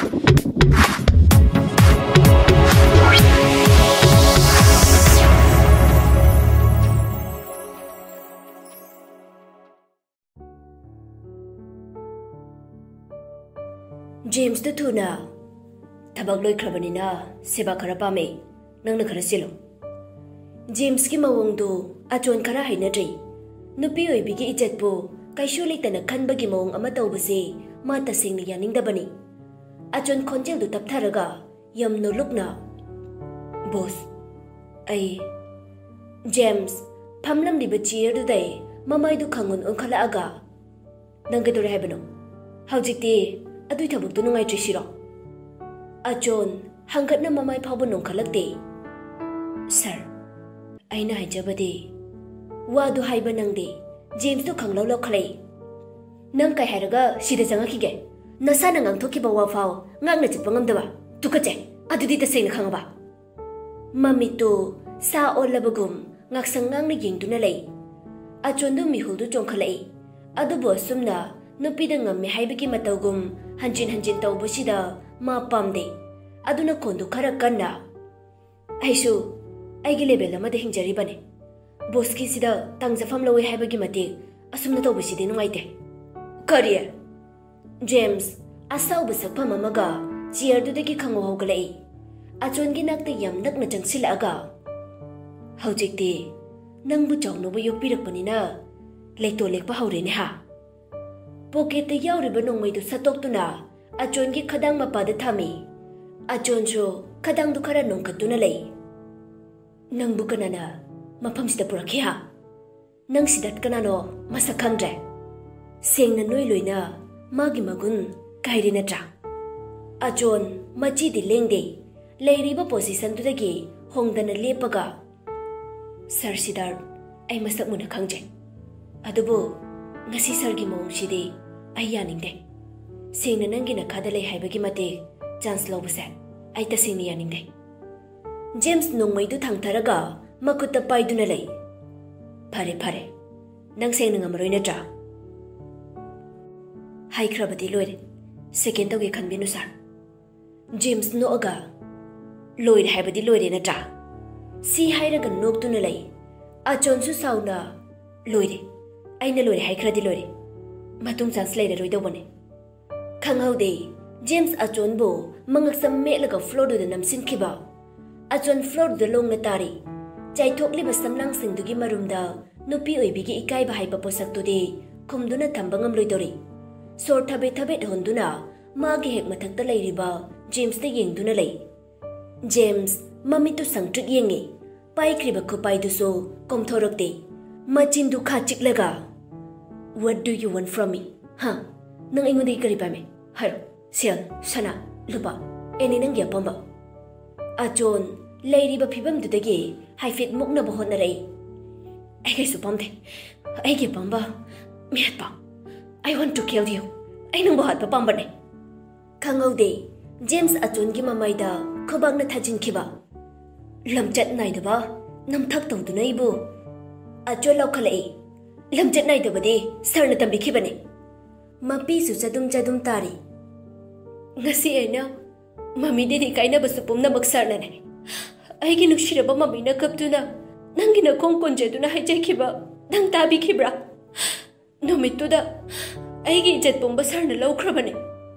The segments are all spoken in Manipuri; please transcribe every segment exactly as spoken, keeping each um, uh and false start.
ꯖꯦꯝꯁꯇꯨ ꯊꯨꯅ ꯊꯕꯛ ꯂꯣꯏꯈ꯭ꯔꯕꯅꯤꯅ ꯁꯦꯕꯥ ꯈꯔ ꯄꯥꯝꯃꯦ, ꯅꯪꯅ ꯈꯔ ꯆꯦꯜꯂꯨ꯫ ꯖꯦꯝꯁꯀꯤ ꯃꯑꯣꯡꯗꯨ ꯑꯆꯣꯟ ꯈꯔ ꯍꯩꯅꯗ꯭ꯔꯤ꯫ ꯅꯨꯄꯤ ꯑꯣꯏꯕꯤꯒꯤ ꯏꯖꯠꯄꯨ ꯀꯩꯁꯨ ꯂꯩꯇꯅ ꯈꯟꯕꯒꯤ ꯃꯑꯣꯡ ꯑꯃ ꯇꯧꯕꯁꯦ ꯃꯥ ꯇꯁꯦꯡꯅ ꯌꯥꯅꯤꯡꯗꯕꯅꯤ꯫ ꯑꯆꯣꯟ ꯈꯣꯟꯖꯦꯜꯗꯨ ꯇꯞꯊꯔꯒ ꯌꯥꯝ ꯅꯣꯂꯨꯛꯅ, "ꯕꯣꯁ, ꯑꯩ," ꯖꯦꯝꯁ ꯐꯝꯂꯝꯂꯤꯕ ꯆꯤꯌꯔꯗꯨꯗꯩ ꯃꯃꯥꯏꯗꯨ ꯈꯪꯉꯨꯟ ꯑꯣꯟꯈꯠꯂꯛꯑꯒ, "ꯅꯪ ꯀꯩꯗꯧꯔꯦ ꯍꯥꯏꯕꯅꯣ? ꯍꯧꯖꯤꯛꯇꯤ ꯑꯗꯨꯏ ꯊꯕꯛꯇꯨ ꯅꯨꯡꯉꯥꯏꯇ꯭ꯔꯤꯁꯤꯔꯣ?" ꯑꯆꯣꯟ ꯍꯪꯒꯠꯅ ꯃꯃꯥꯏ ꯐꯥꯎꯕ ꯅꯣꯡꯈꯠꯂꯛꯇꯦ꯫ "ꯁꯥꯔ, ꯑꯩꯅ ꯍꯥꯏꯖꯕꯗꯤ," ꯋꯥꯗꯨ ꯍꯥꯏꯕ ꯅꯪꯗꯦ꯫ ꯖꯦꯝꯁꯇꯨ ꯈꯪꯂꯧ ꯂꯧꯈꯠꯂꯛꯏ꯫ "ꯅꯪ ꯀꯩ ꯍꯥꯏꯔꯒ ꯁꯤꯗ ꯆꯪꯉꯛꯈꯤꯒꯦ? ꯅꯁꯥꯅ ꯉꯥꯡꯊꯣꯛꯈꯤꯕ ꯋꯥꯐꯥꯎ ꯉꯥꯛꯅ ꯆꯠꯄ ꯉꯝꯗꯕ? ꯇꯨꯀꯠꯆꯩ꯫ ꯑꯗꯨꯗꯤ ꯇꯁꯦꯡꯅ ꯈꯪꯉꯕ?" ꯃꯃꯤꯠꯇꯨ ꯁꯥ ꯑꯣꯜꯂꯕꯒꯨꯝ ꯉꯥꯛꯁꯪ ꯉꯥꯡꯅ ꯌꯦꯡꯗꯨꯅ ꯂꯩ꯫ ꯑꯆꯣꯟꯗꯨ ꯃꯤꯍꯨꯜꯗꯨ ꯆꯣꯡꯈꯠꯂꯛꯏ꯫ ꯑꯗꯨꯕꯨ ꯑꯁꯨꯝꯅ ꯅꯨꯄꯤꯗ ꯉꯝꯃꯦ ꯍꯥꯏꯕꯒꯤ ꯃꯇꯧꯒꯨꯝ ꯍꯟꯖꯤꯟ ꯍꯟꯖꯤꯟ ꯇꯧꯕꯁꯤꯗ ꯃꯥ ꯄꯥꯝꯗꯦ꯫ ꯑꯗꯨꯅ ꯈꯣꯟꯗꯨ ꯈꯔ ꯀꯟꯅ, "ꯑꯩꯁꯨ ꯑꯩꯒꯤ ꯂꯦꯕꯦꯜ ꯑꯃꯗ ꯍꯤꯡꯖꯔꯤꯕꯅꯤ꯫ ꯕꯣꯁꯀꯤꯁꯤꯗ ꯇꯥꯡꯖꯐꯝ ꯂꯧꯏ ꯍꯥꯏꯕꯒꯤ ꯃꯇꯤꯛ ꯑꯁꯨꯝꯅ ꯇꯧꯕꯁꯤꯗꯤ ꯅꯨꯡꯉꯥꯏꯇꯦ꯫" "ꯀꯔꯤ?" ꯖꯦꯝꯁ ꯑꯁꯥꯎꯕ ꯁꯛꯐꯝ ꯑꯃꯒ ꯆꯤꯌꯔꯗꯨꯗꯒꯤ ꯈꯪꯍꯧ ꯍꯧꯒꯠꯂꯛꯏ꯫ ꯑꯆꯣꯟꯒꯤ ꯅꯥꯛꯇ ꯌꯥꯝ ꯅꯛꯅ ꯆꯪꯁꯤꯜꯂꯛꯑꯒ, "ꯍꯧꯖꯤꯛꯇꯤ ꯅꯪꯕꯨ ꯆꯥꯎꯅꯕ ꯌꯣꯛꯄꯤꯔꯛꯄꯅꯤꯅ ꯂꯩꯇꯣꯟ ꯂꯦꯛꯄ ꯍꯧꯔꯦꯅꯦ ꯍꯥ?" ꯄꯣꯀꯦꯠꯇ ꯌꯥꯎꯔꯤꯕ ꯅꯣꯡꯃꯩꯗꯨ ꯁꯠꯇꯣꯛꯇꯨꯅ ꯑꯆꯣꯟꯒꯤ ꯈꯗꯥꯡ ꯃꯄꯥꯗ ꯊꯝꯃꯤ꯫ ꯑꯆꯣꯟꯁꯨ ꯈꯗꯥꯡꯗꯨ ꯈꯔ ꯅꯣꯡꯈꯠꯇꯨꯅ ꯂꯩ꯫ "ꯅꯪꯕꯨ ꯀꯅꯥꯅ ꯃꯐꯝꯁꯤꯗ ꯄꯨꯔꯛꯈꯤ ꯍꯥ? ꯅꯪ ꯁꯤꯗ ꯀꯅꯥꯅꯣ ꯃꯁꯛ ꯈꯪꯗ꯭ꯔꯦ꯫ ꯁꯦꯡꯅ ꯅꯣꯏ ꯂꯣꯏꯅ ꯃꯥꯒꯤ ꯃꯒꯨꯟ ꯀꯥꯏꯔꯦ ꯅꯠꯇ꯭ꯔꯥ?" ꯑꯆꯣꯟ ꯃꯆꯤꯗꯤ ꯂꯦꯡꯗꯦ꯫ ꯂꯩꯔꯤꯕ ꯄꯣꯖꯤꯁꯟꯗꯨꯗꯒꯤ ꯍꯣꯡꯗꯅ ꯂꯦꯞꯄꯒ, "ꯁꯥꯔ ꯁꯤꯗꯥꯔꯠ, ꯑꯩ ꯃꯁꯛ ꯃꯨꯟꯅ ꯈꯪꯖꯩ꯫ ꯑꯗꯨꯕꯨ ꯉꯁꯤ ꯁꯥꯔꯒꯤ ꯃꯑꯣꯡꯁꯤꯗꯤ ꯑꯩ ꯌꯥꯅꯤꯡꯗꯦ꯫ ꯁꯦꯡꯅ ꯅꯪꯒꯤ ꯅꯈꯥꯗ ꯂꯩ ꯍꯥꯏꯕꯒꯤ ꯃꯇꯤꯛ ꯆꯥꯟꯁ ꯂꯧꯕꯁꯦ ꯑꯩ ꯇꯁꯦꯡꯅ ꯌꯥꯅꯤꯡꯗꯦ꯫" ꯖꯦꯝꯁ ꯅꯣꯡꯃꯩꯗꯨ ꯊꯥꯡꯊꯔꯒ ꯃꯈꯨꯠꯇ ꯄꯥꯏꯗꯨꯅ ꯂꯩ꯫ "ꯐꯔꯦ, ꯐꯔꯦ꯫ ꯅꯪ ꯁꯦꯡꯅ ꯉꯝꯃꯔꯣꯏ ꯅꯠꯇ꯭ꯔꯥ?" "ꯍꯥꯏꯈ꯭ꯔꯕꯗꯤ ꯂꯣꯏꯔꯦ꯫ ꯁꯦꯀꯦꯟ ꯇꯧꯒꯦ ꯈꯟꯕꯤꯅꯨ, ꯁꯥꯔ꯫ ꯖꯦꯝꯁ ꯅꯣꯛꯑꯒ, "ꯂꯣꯏꯔꯦ ꯍꯥꯏꯕꯗꯤ ꯂꯣꯏꯔꯦ ꯅꯠꯇ꯭ꯔꯥ?" ꯁꯤ ꯍꯥꯏꯔꯒ ꯅꯣꯛꯇꯨꯅ ꯂꯩ꯫ ꯑꯆꯣꯟꯁꯨ ꯁꯥꯎꯅ, "ꯂꯣꯏꯔꯦ, ꯑꯩꯅ ꯂꯣꯏꯔꯦ ꯍꯥꯏꯈ꯭ꯔꯗꯤ ꯂꯣꯏꯔꯦ, ꯃꯇꯨꯡ ꯆꯥꯟꯁ ꯂꯩꯔꯔꯣꯏꯗꯧꯕꯅꯦ"꯫ ꯈꯪꯍꯧꯗꯦ, ꯖꯦꯝꯁ ꯑꯆꯣꯟꯕꯨ ꯃꯉꯛꯁꯝ ꯃꯦꯠꯂꯒ ꯐ꯭ꯂꯣꯔꯗꯨꯗ ꯅꯝꯁꯤꯟꯈꯤꯕ꯫ ꯑꯆꯣꯟ ꯐ꯭ꯂꯣꯔꯗꯨꯗ ꯂꯣꯡꯅ ꯇꯥꯔꯤ꯫ ꯆꯥꯏꯊꯣꯛꯂꯤꯕ ꯁꯝꯂꯥꯡꯁꯤꯡꯗꯨꯒꯤ ꯃꯔꯨꯝꯗ ꯅꯨꯄꯤ ꯑꯣꯏꯕꯤꯒꯤ ꯏꯀꯥꯏꯕ ꯍꯥꯏꯕ ꯄꯣꯠꯁꯛꯇꯨꯗꯤ ꯈꯨꯝꯗꯨꯅ ꯊꯝꯕ ꯉꯝꯂꯣꯏꯗꯧꯔꯤ꯫ ꯁꯣꯔ ꯊꯕꯦꯠ ꯊꯕꯦꯠ ꯍꯣꯟꯗꯨꯅ ꯃꯥꯒꯤ ꯍꯦꯛ ꯃꯊꯛꯇ ꯂꯩꯔꯤꯕ ꯖꯦꯝꯁꯇ ꯌꯦꯡꯗꯨꯅ ꯂꯩ꯫ ꯖꯦꯝꯁ ꯃꯃꯤꯠꯇꯨ ꯁꯪꯇ꯭ꯔꯤꯛ ꯌꯦꯡꯉꯤ꯫ ꯄꯥꯏꯈ꯭ꯔꯤꯕ ꯈꯨꯄꯥꯏꯗꯨꯁꯨ ꯀꯣꯝꯊꯣꯔꯛꯇꯦ꯫ ꯃꯆꯤꯟꯗꯨ ꯈꯥ ꯆꯤꯛꯂꯒ, "What do you want from me? ꯍꯥ? ꯅꯪ ꯑꯩꯉꯣꯟꯗꯒꯤ ꯀꯔꯤ ꯄꯥꯝꯃꯤ? ꯍꯥꯏꯔꯣ꯫ ꯁꯦꯜ, ꯁꯅꯥ, ꯂꯨꯄꯥ, ꯑꯦꯅꯤ ꯅꯪꯒꯤ ꯑꯄꯥꯝꯕ?" ꯑꯆꯣꯟ ꯂꯩꯔꯤꯕ ꯐꯤꯕꯝꯗꯨꯗꯒꯤ ꯍꯥꯏꯐꯦꯠ ꯃꯨꯛꯅꯕ ꯍꯣꯠꯅꯔꯛꯏ꯫ "ꯑꯩ ꯀꯩꯁꯨ ꯄꯥꯝꯗꯦ꯫ ꯑꯩꯒꯤ ꯑꯄꯥꯝꯕ ꯃꯤꯍꯠꯄ꯫ I want to kill you. ꯑꯩ ꯅꯪꯕꯨ ꯍꯥꯠꯄ ꯄꯥꯝꯕꯅꯦ"꯫ ꯈꯪꯍꯧꯗꯦ, ꯖꯦꯝꯁ ꯑꯆꯣꯟꯒꯤ ꯃꯃꯥꯏꯗ ꯈꯨꯕꯥꯛꯅ ꯊꯥꯖꯤꯟꯈꯤꯕ꯫ "ꯂꯝꯆꯠ ꯅꯥꯏꯗꯕ ꯅꯝꯊꯥꯛ ꯇꯧꯗꯨꯅ ꯑꯩꯕꯨ!" ꯑꯆꯣꯟ ꯂꯥꯎꯈꯠꯂꯛꯏ꯫ "ꯂꯝꯆꯠ ꯅꯥꯏꯗꯕꯗꯤ ꯁꯥꯔꯅ ꯇꯝꯕꯤꯈꯤꯕꯅꯤ"꯫ ꯃꯄꯤꯁꯨ ꯆꯗꯨꯝ ꯆꯗꯨꯝ ꯇꯥꯔꯤ꯫ "ꯉꯁꯤ ꯑꯩꯅ ꯃꯃꯤꯗꯒꯤ ꯀꯥꯏꯅꯕꯁꯨ ꯄꯨꯝꯅꯃꯛ ꯁꯥꯔꯅꯅꯦ꯫ ꯑꯩꯒꯤ ꯅꯨꯡꯁꯤꯔꯕ ꯃꯃꯤꯅ ꯀꯞꯇꯨꯅ ꯅꯪꯒꯤ ꯅꯈꯣꯡ ꯀꯣꯟꯖꯗꯨꯅ ꯍꯥꯏꯖꯈꯤꯕ ꯅꯪ ꯇꯥꯕꯤꯈꯤꯕ꯭ꯔꯥ? ꯅꯨꯃꯤꯠꯇꯨꯗ ꯑꯩꯒꯤ ꯏꯖꯠ ꯄꯨꯝꯕ ꯁꯥꯔꯅ ꯂꯧꯈ꯭ꯔꯕꯅꯤ꯫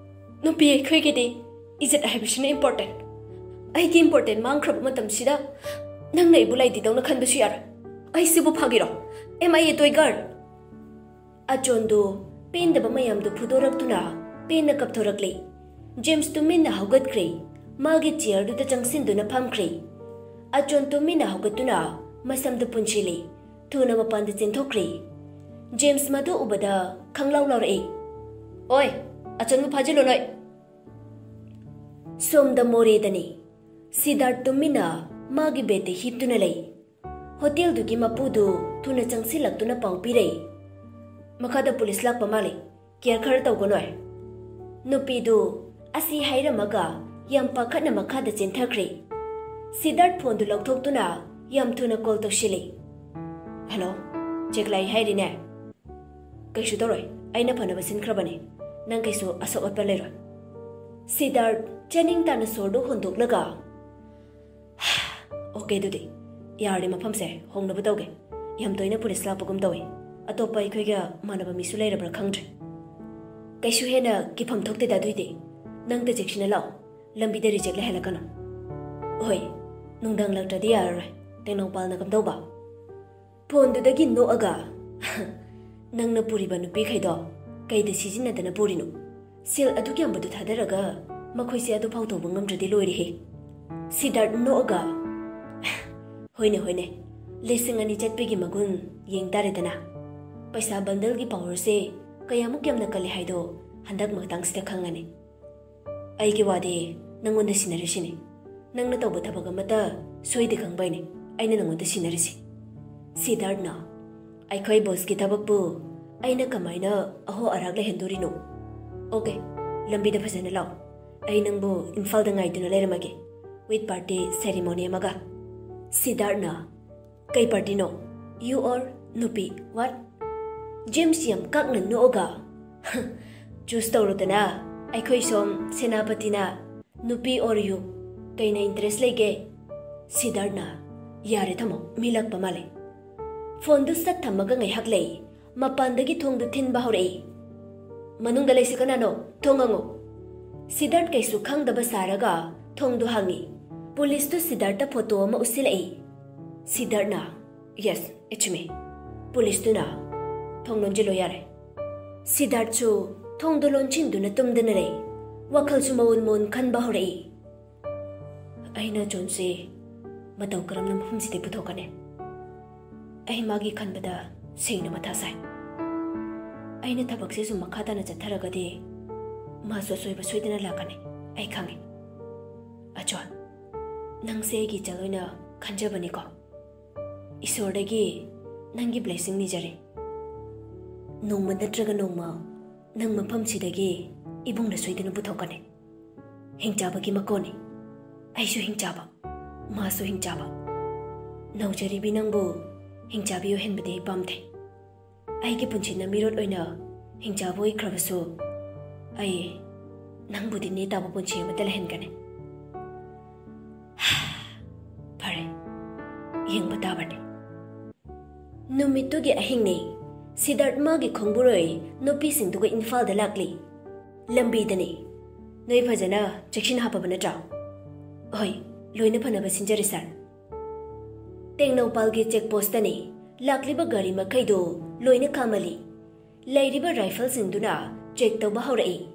ꯅꯨꯄꯤ ꯑꯩꯈꯣꯏꯒꯤꯗꯤ ꯏꯖꯠ ꯍꯥꯏꯕꯁꯤꯅ ꯏꯝꯄꯣꯔꯇꯦꯟ꯫ ꯑꯩꯒꯤ ꯏꯝꯄꯣꯔꯇꯦꯟ ꯃꯥꯡꯈ꯭ꯔꯕ ꯃꯇꯝꯁꯤꯗ ꯅꯪꯅ ꯑꯩꯕꯨ ꯂꯥꯏꯗꯤꯗꯧꯅ ꯈꯟꯕꯁꯨ ꯌꯥꯔꯣꯏ꯫ ꯑꯩꯁꯤꯕꯨ ꯐꯥꯒꯤꯔꯣ? Am I a toy girl?" ꯑꯆꯣꯟꯗꯨ ꯄꯦꯟꯗꯕ ꯃꯌꯥꯝꯗꯨ ꯐꯨꯗꯣꯔꯛꯇꯨꯅ ꯄꯦꯟꯅ ꯀꯞꯊꯣꯔꯛꯂꯦ꯫ ꯖꯦꯝꯁ ꯇꯨꯃꯤꯟꯅ ꯍꯧꯒꯠꯈ꯭ꯔꯦ꯫ ꯃꯥꯒꯤ ꯆꯤꯌꯔꯗꯨꯗ ꯆꯪꯁꯤꯟꯗꯨꯅ ꯐꯝꯈ꯭ꯔꯦ꯫ ꯑꯆꯣꯟ ꯇꯨꯃꯤꯟꯅ ꯍꯧꯒꯠꯇꯨꯅ ꯃꯁꯝꯗꯨ ꯄꯨꯟꯁꯤꯜꯂꯤ꯫ ꯊꯨꯅ ꯃꯄꯥꯟꯗ ꯆꯦꯟꯊꯣꯛꯈ꯭ꯔꯦ꯫ ꯖꯦꯝꯁ ꯃꯗꯨ ꯎꯕꯗ ꯈꯪꯂꯥꯎ ꯂꯥꯎꯔꯛꯏ꯫ "ꯑꯣꯏ, ꯑꯆꯣꯟꯕꯨ ꯐꯥꯖꯤꯜꯂꯨ ꯅꯣꯏ!" ꯁꯣꯝꯗ ꯃꯣꯔꯦꯗꯅꯤ꯫ ꯁꯤꯗꯥꯔꯠ ꯇꯨꯃꯤꯟꯅ ꯃꯥꯒꯤ ꯕꯦꯗꯇ ꯍꯤꯞꯇꯨꯅ ꯂꯩ꯫ ꯍꯣꯇꯦꯜꯗꯨꯒꯤ ꯃꯄꯨꯗꯨ ꯊꯨꯅ ꯆꯪꯁꯤꯜꯂꯛꯇꯨꯅ ꯄꯥꯎ ꯄꯤꯔꯛꯏ꯫ "ꯃꯈꯥꯗ ꯄꯨꯂꯤꯁ ꯂꯥꯛꯄ ꯃꯥꯜꯂꯤ, ꯀꯦꯌꯔ ꯈꯔ ꯇꯧꯒꯅꯣꯏ!" ꯅꯨꯄꯤꯗꯨ ꯑꯁꯤ ꯍꯥꯏꯔꯝꯃꯒ ꯌꯥꯝ ꯄꯥꯈꯠꯅ ꯃꯈꯥꯗ ꯆꯦꯟꯊꯈ꯭ꯔꯦ꯫ ꯁꯤꯗꯥꯔꯠ ꯐꯣꯟꯗꯨ ꯂꯧꯊꯣꯛꯇꯨꯅ ꯌꯥꯝ ꯊꯨꯅ ꯀꯣꯜ ꯇꯧꯁꯤꯜꯂꯤ꯫ "ꯍꯜꯂꯣ, ꯆꯦꯛꯂꯥꯏ ꯍꯥꯏꯔꯤꯅꯦ?" "ꯀꯩꯁꯨ ꯇꯧꯔꯣꯏ, ꯑꯩꯅ ꯐꯅꯕ ꯁꯤꯟꯈ꯭ꯔꯕꯅꯤ꯫ ꯅꯪ ꯀꯩꯁꯨ ꯑꯁꯣꯛ ꯑꯄꯟ ꯂꯩꯔꯣꯏ"꯫ ꯁꯤꯗꯥꯔꯠ ꯆꯥꯅꯤꯡ ꯇꯥꯅ ꯁꯣꯔꯗꯨ ꯍꯣꯟꯗꯣꯛꯂꯒ, "ꯑꯣꯀꯦ, ꯑꯗꯨꯗꯤ ꯌꯥꯔꯗꯤ ꯃꯐꯝꯁꯦ ꯍꯣꯡꯅꯕ ꯇꯧꯒꯦ꯫ ꯌꯥꯝ ꯇꯣꯏꯅ ꯄꯨꯂꯤꯁ ꯂꯥꯛꯄꯒꯨꯝ ꯇꯧꯏ꯫ ꯑꯇꯣꯞꯄ ꯑꯩꯈꯣꯏꯒ ꯃꯥꯟꯅꯕ ꯃꯤꯁꯨ ꯂꯩꯔꯕ꯭ꯔꯥ ꯈꯪꯗ꯭ꯔꯦ꯫ ꯀꯩꯁꯨ ꯍꯦꯟꯅ ꯀꯤꯐꯝ ꯊꯣꯛꯇꯦꯗ꯫ ꯑꯗꯨꯏꯗꯤ ꯅꯪ ꯇ ꯆꯦꯛꯁꯤꯟꯅ ꯂꯥꯛꯑꯣ, ꯂꯝꯕꯤꯗ ꯔꯤꯖꯦꯛ ꯂꯩꯍꯜꯂꯛꯀꯅꯨ꯫ ꯍꯣꯏ, ꯅꯨꯡꯗꯥꯡ ꯂꯥꯛꯇ꯭ꯔꯗꯤ ꯌꯥꯔꯔꯣꯏ, ꯇꯦꯡꯅꯧꯄꯥꯜꯅ ꯀꯝꯗꯧꯕ?" ꯐꯣꯟꯗꯨꯗꯒꯤ ꯅꯣꯛꯑꯒ, "ꯅꯪꯅ ꯄꯨꯔꯤꯕ ꯅꯨꯄꯤꯈꯩꯗꯣ ꯀꯩꯗ ꯁꯤꯖꯤꯟꯅꯗꯅ ꯄꯨꯔꯤꯅꯣ? ꯁꯦꯜ ꯑꯗꯨꯛ ꯌꯥꯝꯕꯗꯨ ꯊꯥꯗꯔꯒ ꯃꯈꯣꯏꯁꯦ ꯑꯗꯨꯐꯥꯎ ꯇꯧꯕ ꯉꯝꯗ꯭ꯔꯗꯤ ꯂꯣꯏꯔꯦꯍꯦ!" ꯁꯤꯗꯥꯔꯠ ꯅꯣꯛꯑꯒ, "ꯍꯣꯏꯅꯦ, ꯍꯣꯏꯅꯦ, ꯂꯤꯁꯤꯡ ꯑꯅꯤ ꯆꯠꯄꯒꯤ ꯃꯒꯨꯟ ꯌꯦꯡ ꯇꯥꯔꯦꯗꯅ꯫ ꯄꯩꯁꯥ ꯕꯟꯗꯜꯒꯤ ꯄꯥꯋꯔꯁꯦ ꯀꯌꯥꯃꯨꯛ ꯌꯥꯝꯅ ꯀꯜꯂꯤ ꯍꯥꯏꯗꯣ ꯍꯟꯗꯛ ꯃꯇꯥꯡꯁꯤꯗ ꯈꯪꯉꯅꯤ꯫ ꯑꯩꯒꯤ ꯋꯥꯗꯤ ꯅꯪꯉꯣꯟꯗ ꯁꯤꯟꯅꯔꯤꯁꯤꯅꯤ꯫ ꯅꯪꯅ ꯇꯧꯕ ꯊꯕꯛ ꯑꯃꯠꯇ ꯁꯣꯏꯗꯦ ꯈꯪꯕꯩꯅꯦ ꯑꯩꯅ ꯅꯪꯉꯣꯟꯗ ꯁꯤꯟꯅꯔꯤꯁꯤ꯫" ꯁꯤꯗꯥꯔꯠꯅ, "ꯑꯩꯈꯣꯏ ꯕꯣꯁꯀꯤ ꯊꯕꯛꯄꯨ ꯑꯩꯅ ꯀꯃꯥꯏꯅ ꯑꯍꯣ ꯑꯔꯥꯛ ꯂꯩꯍꯟꯗꯣꯔꯤꯅꯣ? ꯑꯣꯀꯦ, ꯂꯝꯕꯤꯗ ꯐꯖꯅ ꯂꯥꯛꯑꯣ꯫ ꯑꯩ ꯅꯪꯕꯨ ꯏꯝꯐꯥꯜꯗ ꯉꯥꯏꯗꯨꯅ ꯂꯩꯔꯝꯃꯒꯦ, with party ceremony ꯑꯃꯒ꯫" ꯁꯤꯗꯥꯔꯠꯅ, "ꯀꯩ ꯄꯥꯔꯇꯤꯅꯣ? You or ꯅꯨꯄꯤ? What?" ꯖꯦꯝꯁ ꯌꯥꯝ ꯀꯛꯅ ꯅꯣꯛꯑꯒ, "ꯆꯨꯁ ꯇꯧꯔꯣꯗꯅ, ꯑꯩꯈꯣꯏ ꯁꯣꯝ ꯁꯦꯅꯥꯄꯇꯤꯅ꯫ ꯅꯨꯄꯤ or you, ꯀꯩꯅ ꯏꯟꯇꯔꯦꯁ ꯂꯩꯒꯦ?" ꯁꯤꯗꯥꯔꯠꯅ, "ꯌꯥꯔꯦ, ꯊꯝꯃꯣ, ꯃꯤ ꯂꯥꯛꯄ ꯃꯥꯜꯂꯦ꯫" ꯐꯣꯟꯗꯨ ꯁꯠ ꯊꯝꯃꯒ ꯉꯥꯏꯍꯥꯛ ꯂꯩ꯫ ꯃꯄꯥꯟꯗꯒꯤ ꯊꯣꯡꯗꯨ ꯊꯤꯟꯕ ꯍꯧꯔꯛꯏ꯫ "ꯃꯅꯨꯡꯗ ꯂꯩꯁꯤ ꯀꯅꯥꯅꯣ? ꯊꯣꯡ ꯍꯥꯡꯉꯣ!" ꯁꯤꯗꯥꯔꯠ ꯀꯩꯁꯨ ꯈꯪꯗꯕ ꯁꯥꯔꯒ ꯊꯣꯡꯗꯨ ꯍꯥꯡꯉꯤ꯫ ꯄꯨꯂꯤꯁꯇꯨ ꯁꯤꯗꯥꯔꯠꯇ ꯐꯣꯇꯣ ꯑꯃ ꯎꯠꯁꯤꯜꯂꯛꯏ꯫ ꯁꯤꯗꯥꯔꯠꯅ, "Yes, it's me." ꯄꯨꯂꯤꯁꯇꯨꯅ, "ꯊꯣꯡ ꯂꯣꯟꯖꯤꯜꯂꯣ ꯌꯥꯔꯦ꯫" ꯁꯤꯗꯥꯔꯠꯁꯨ ꯊꯣꯡꯗꯨ ꯂꯣꯟꯁꯤꯟꯗꯨꯅ ꯇꯨꯝꯗꯅ ꯂꯩ꯫ ꯋꯥꯈꯜꯁꯨ ꯃꯑꯣꯟ ꯃꯑꯣꯟ ꯈꯟꯕ ꯍꯧꯔꯛꯏ꯫ "ꯑꯩꯅ ꯖꯣꯟꯁꯦ ꯃꯇꯧ ꯀꯔꯝꯅ ꯃꯐꯝꯁꯤꯗꯒꯤ ꯄꯨꯊꯣꯛꯀꯅꯤ? ꯑꯩ ꯃꯥꯒꯤ ꯈꯟꯕꯗ ꯁꯦꯡꯅ ꯃꯊꯥ ꯁꯥꯏ꯫ ꯑꯩꯅ ꯊꯕꯛꯁꯦ ꯁꯨꯝ ꯃꯈꯥ ꯇꯥꯅ ꯆꯠꯊꯔꯒꯗꯤ ꯃꯥꯁꯨ ꯑꯁꯣꯏꯕ ꯁꯣꯏꯗꯅ ꯂꯥꯛꯀꯅꯤ, ꯑꯩ ꯈꯪꯉꯤ꯫ ꯑꯆꯣꯟ, ꯅꯪꯁꯦ ꯑꯩꯒꯤ ꯏꯆꯜ ꯑꯣꯏꯅ ꯈꯟꯖꯕꯅꯤꯀꯣ꯫ ꯏꯁꯣꯔꯗꯒꯤ ꯅꯪꯒꯤ ꯕ꯭ꯂꯦꯁꯤꯡ ꯅꯤꯖꯔꯤ꯫ ꯅꯣꯡꯃ ꯅꯠꯇ꯭ꯔꯒ ꯅꯣꯡꯃ ꯅꯪ ꯃꯐꯝꯁꯤꯗꯒꯤ ꯏꯕꯨꯡꯅ ꯁꯣꯏꯗꯅ ꯄꯨꯊꯣꯛꯀꯅꯤ꯫ ꯍꯤꯡꯆꯥꯕꯒꯤ ꯃꯀꯣꯟꯅꯤ꯫ ꯑꯩꯁꯨ ꯍꯤꯡꯆꯥꯕ, ꯃꯥꯁꯨ ꯍꯤꯡꯆꯥꯕ꯫ ꯅꯧꯖꯔꯤꯕꯤ ꯅꯪꯕꯨ ꯍꯤꯡꯆꯥꯕꯤ ꯑꯣꯏꯍꯟꯕꯗꯤ ꯑꯩ ꯄꯥꯝꯗꯦ꯫ ꯑꯩꯒꯤ ꯄꯨꯟꯁꯤꯅ ꯃꯤꯔꯣꯠ ꯑꯣꯏꯅ ꯍꯤꯡꯆꯥꯕ ꯑꯣꯏꯈ꯭ꯔꯕꯁꯨ, ꯑꯩ ꯅꯪꯕꯨꯗꯤ ꯅꯦ ꯇꯥꯕ ꯄꯨꯟꯁꯤ ꯑꯃꯠꯇ ꯂꯩꯍꯟꯒꯅꯤ꯫ ꯐꯔꯦ, ꯌꯦꯡꯕ ꯇꯥꯕꯅꯤ꯫ ꯅꯨꯃꯤꯠꯇꯨꯒꯤ ꯑꯍꯤꯡꯅꯤ꯫ ꯁꯤꯗꯥꯔꯠ ꯃꯥꯒꯤ ꯈꯣꯡꯕꯨꯔꯣꯏ ꯅꯨꯄꯤꯁꯤꯡꯗꯨꯒ ꯏꯝꯐꯥꯜꯗ ꯂꯥꯛꯂꯤ꯫ ꯂꯝꯕꯤꯗꯅꯤ꯫ ꯅꯣꯏ ꯐꯖꯅ ꯆꯦꯛꯁꯤꯟ ꯍꯥꯞꯄꯕ ꯅꯠꯇ꯭ꯔꯣ? ꯍꯣꯏ, ꯂꯣꯏꯅ ꯐꯅꯕ ꯁꯤꯟꯖꯔꯤ, ꯁꯥꯔ꯫ ꯇꯦꯡꯅꯧꯄꯜꯒꯤ ꯆꯦꯛ ꯄꯣꯁꯇꯅꯤ꯫ ꯂꯥꯛꯂꯤꯕ ꯒꯥꯔꯤ ꯃꯈꯩꯗꯨ ꯂꯣꯏꯅ ꯈꯥꯝꯃꯜꯂꯤ꯫ ꯂꯩꯔꯤꯕ ꯔꯥꯏꯐꯜꯁꯤꯡꯗꯨꯅ ꯆꯦꯛ ꯇꯧꯕ ꯍꯧꯔꯛꯏ꯫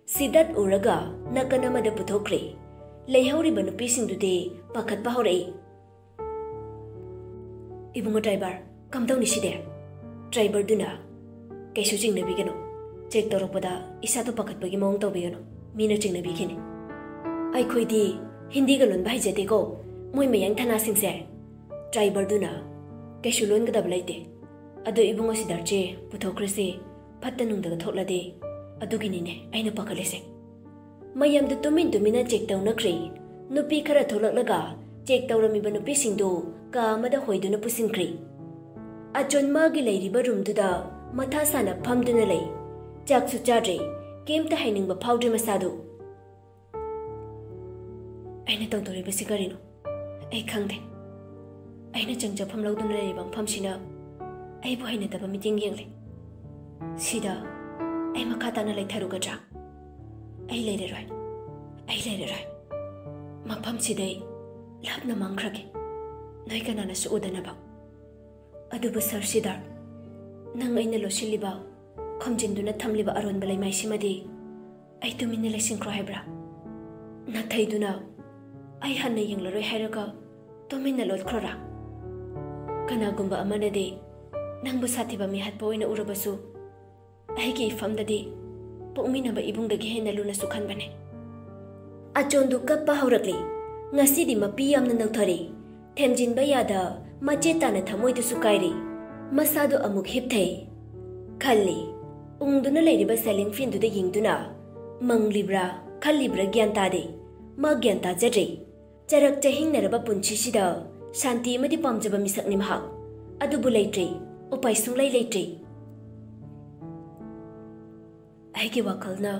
ꯁꯤꯗꯠ ꯎꯔꯒ ꯅꯥꯀꯟ ꯑꯃꯗ ꯄꯨꯊꯣꯛꯈ꯭ꯔꯦ꯫ ꯂꯩꯍꯧꯔꯤꯕ ꯅꯨꯄꯤꯁꯤꯡꯗꯨꯗꯤ ꯄꯥꯈꯠꯄ ꯍꯧꯔꯛꯏ꯫ "ꯏꯕꯨꯡꯉꯣ ꯗ꯭ꯔꯥꯏꯚꯔ, ꯀꯝꯗꯧꯅꯤ ꯁꯤꯗꯤ?" ꯗ꯭ꯔꯥꯏꯚꯔꯗꯨꯅ, "ꯀꯩꯁꯨ ꯆꯤꯡꯅꯕꯤꯒꯅꯨ꯫ ꯆꯦꯛ ꯇꯧꯔꯛꯄꯗ ꯏꯁꯥꯗꯣ ꯄꯥꯈꯠꯄꯒꯤ ꯃꯑꯣꯡ ꯇꯧꯕꯤꯒꯅꯨ꯫ ꯃꯤꯅ ꯆꯤꯡꯅꯕꯤꯈꯤꯅꯤ꯫ ꯑꯩꯈꯣꯏꯗꯤ ꯍꯤꯟꯗꯤꯒ ꯂꯣꯟꯕ ꯍꯩꯖꯗꯦꯀꯣ꯫ ꯃꯣꯏ ꯃꯌꯥꯡ ꯊꯅꯥꯁꯤꯡꯁꯦ꯫" ꯗ꯭ꯔꯥꯏꯚꯔꯗꯨꯅ, "ꯀꯩꯁꯨ ꯂꯣꯟꯒꯗꯕ ꯂꯩꯇꯦ꯫ ꯑꯗꯣ ꯏꯕꯨꯡꯉꯣ ꯁꯤꯗꯥꯔꯠꯁꯦ ꯄꯨꯊꯣꯛꯈ꯭ꯔꯁꯤ꯫ ꯐꯠꯇ ꯅꯨꯡꯗꯒ ꯊꯣꯛꯂꯗꯤ꯫ ꯑꯗꯨꯒꯤꯅꯤꯅꯦ ꯑꯩꯅ ꯄꯥꯈꯠꯂꯤꯁꯦ꯫" ꯃꯌꯥꯝꯗꯨ ꯇꯨꯃꯤꯟ ꯇꯨꯃꯤꯟꯅ ꯆꯦꯛ ꯇꯧꯅꯈ꯭ꯔꯦ꯫ ꯅꯨꯄꯤ ꯈꯔ ꯊꯣꯛꯂꯛꯂꯒ ꯆꯦꯛ ꯇꯧꯔꯝꯃꯤꯕ ꯅꯨꯄꯤꯁꯤꯡꯗꯨ ꯀꯥ ꯑꯃꯗ ꯍꯣꯏꯗꯨꯅ ꯄꯨꯁꯤꯟꯈ꯭ꯔꯦ꯫ ꯑꯆꯣꯟ ꯃꯥꯒꯤ ꯂꯩꯔꯤꯕ ꯔꯨꯝꯗꯨꯗ ꯃꯊꯥ ꯁꯥꯅ ꯐꯝꯗꯨꯅ ꯂꯩ꯫ ꯆꯥꯛꯁꯨ ꯆꯥꯗ꯭ꯔꯦ꯫ ꯀꯩꯝꯇ ꯍꯥꯏꯅꯤꯡꯕ ꯐꯥꯎꯗ꯭ꯔꯦ ꯃꯁꯥꯗꯨ꯫ "ꯑꯩꯅ ꯇꯧꯗꯣꯔꯤꯕꯁꯤ ꯀꯔꯤꯅꯣ? ꯑꯩ ꯈꯪꯗꯦ꯫ ꯑꯩꯅ ꯆꯪꯖꯐꯝ ꯂꯧꯗꯨꯅ ꯂꯩꯔꯤꯕ ꯃꯐꯝꯁꯤꯅ ꯑꯩꯕꯨ ꯍꯩꯅꯗꯕ ꯃꯤꯠꯌꯦꯡ ꯌꯦꯡꯂꯤ꯫ ꯁꯤꯗ ꯑꯩ ꯃꯈꯥ ꯇꯥꯅ ꯂꯩꯊꯔꯨꯒꯗ꯭ꯔꯥ? ꯑꯩ ꯂꯩꯔꯔꯣꯏ꯫ ꯑꯩ ꯂꯩꯔꯔꯣꯏ꯫ ꯃꯐꯝꯁꯤꯗꯩ ꯂꯥꯞꯅ ꯃꯥꯡꯈ꯭ꯔꯒꯦ, ꯅꯣꯏ ꯀꯅꯥꯅꯁꯨ ꯎꯗꯅꯕ꯫ ꯑꯗꯨꯕꯨ ꯁꯥꯔ ꯁꯤꯗꯥꯔꯠ, ꯅꯪ ꯑꯩꯅ ꯂꯣꯠꯁꯤꯜꯂꯤꯕ, ꯈꯨꯝꯖꯤꯟꯗꯨꯅ ꯊꯝꯂꯤꯕ ꯑꯔꯣꯟꯕ ꯂꯩꯃꯥꯏꯁꯤꯃꯗꯤ ꯑꯩ ꯇꯨꯃꯤꯟꯅ ꯂꯩꯁꯤꯟꯈ꯭ꯔꯣ ꯍꯥꯏꯕ꯭ꯔꯥ? ꯅꯥꯊꯩꯗꯨꯅ ꯑꯩ ꯍꯟꯅ ꯌꯦꯡꯂꯔꯣꯏ ꯍꯥꯏꯔꯒ ꯇꯨꯃꯤꯟꯅ ꯂꯣꯠꯈ꯭ꯔꯣꯔꯥ? ꯀꯅꯥꯒꯨꯝꯕ ꯑꯃꯅꯗꯤ ꯅꯪꯕꯨ ꯁꯥꯊꯤꯕ ꯃꯤꯍꯥꯠꯄ ꯑꯣꯏꯅ ꯎꯔꯕꯁꯨ, ꯑꯩꯒꯤ ꯏꯐꯝꯗꯗꯤ ꯄꯣꯛꯃꯤꯟꯅꯕ ꯏꯕꯨꯡꯗꯒꯤ ꯍꯦꯟꯅ ꯂꯨꯅꯁꯨ ꯈꯟꯕꯅꯦ꯫" ꯑꯆꯣꯟꯗꯨ ꯀꯞꯄ ꯍꯧꯔꯛꯂꯤ꯫ ꯉꯁꯤꯗꯤ ꯃꯄꯤ ꯌꯥꯝꯅ ꯅꯧꯊꯔꯦ꯫ ꯊꯦꯝꯖꯤꯟꯕ ꯌꯥꯗ ꯃꯆꯦꯠ ꯇꯥꯅ ꯊꯃꯣꯏꯗꯨꯁꯨ ꯀꯥꯏꯔꯦ꯫ ꯃꯁꯥꯗꯨ ꯑꯃꯨꯛ ꯍꯤꯞꯊꯩ꯫ ꯈꯜꯂꯤ꯫ ꯎꯪꯗꯨꯅ ꯂꯩꯔꯤꯕ ceiling fanꯗꯨꯗ ꯌꯦꯡꯗꯨꯅ ꯃꯪꯂꯤꯕ꯭ꯔꯥ, ꯈꯜꯂꯤꯕ꯭ꯔꯥ ꯒ꯭ꯌꯥꯟ ꯇꯥꯗꯦ꯫ ꯃꯥ ꯒ꯭ꯌꯥꯟ ꯇꯥꯖꯗ꯭ꯔꯦ꯫ ꯆꯔꯛ ꯆꯍꯤꯡꯅꯔꯕ ꯄꯨꯟꯁꯤꯁꯤꯗ ꯁꯥꯟꯇꯤ ꯑꯃꯗꯤ ꯄꯥꯝꯖꯕ ꯃꯤꯁꯛꯅꯤ ꯃꯍꯥꯛ꯫ ꯑꯗꯨꯕꯨ ꯂꯩꯇ꯭ꯔꯦ, ꯎꯄꯥꯏ ꯁꯨꯡꯂꯩ ꯂꯩꯇ꯭ꯔꯦ꯫ ꯑꯩꯒꯤ ꯋꯥꯈꯜꯅ